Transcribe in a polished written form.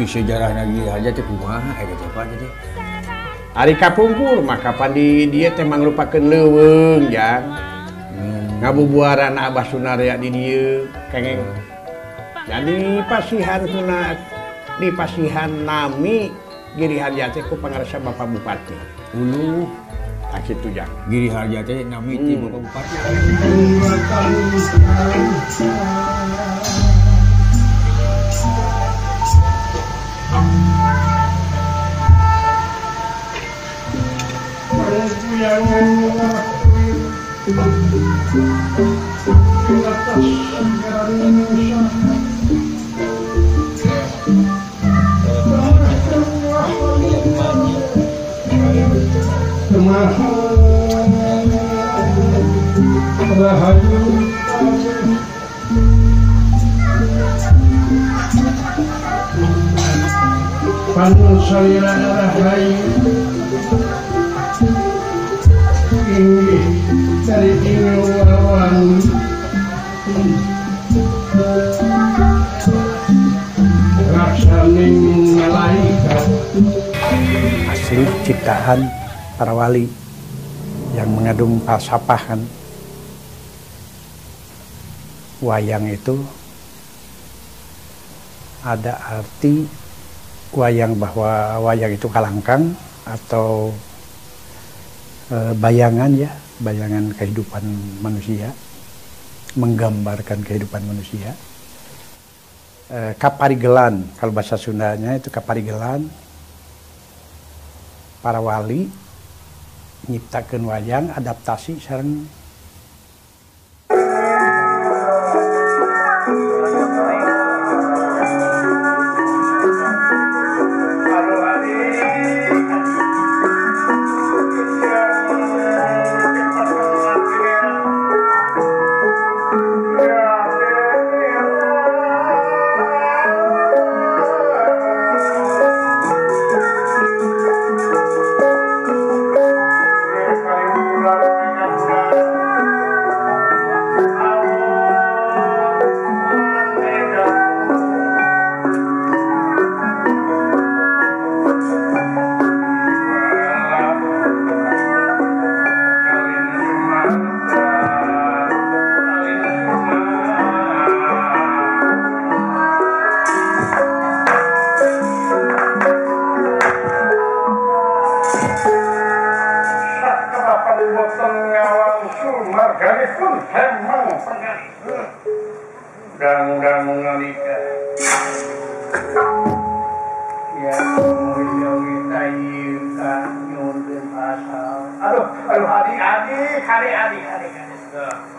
Tapi sejarahna Giri Harja teh kumaha eta teh Pak teh? Ari kapungkur mah kapan di dieu teh mangrupakeun leuweung jang. Ngabubuaran Abah Sunarya di dieu kengeng. Jadi pasihan tuna di pasihan nami Giri Harja teh ku pangarsa Bapak Bupati. Uluh tah kitu jang. Giri Harja teh nami ti Bapak Bupati. Asli ciptaan para wali yang mengandung falsafah kan. Wayang itu ada arti wayang bahwa wayang itu kalangkang atau bayangan ya, bayangan kehidupan manusia, menggambarkan kehidupan manusia. Kaparigelan, kalau bahasa Sundanya itu kaparigelan, para wali nyiptakeun wayang adaptasi sareng Aduh, aduh, adik, adik, adik, adik, adik.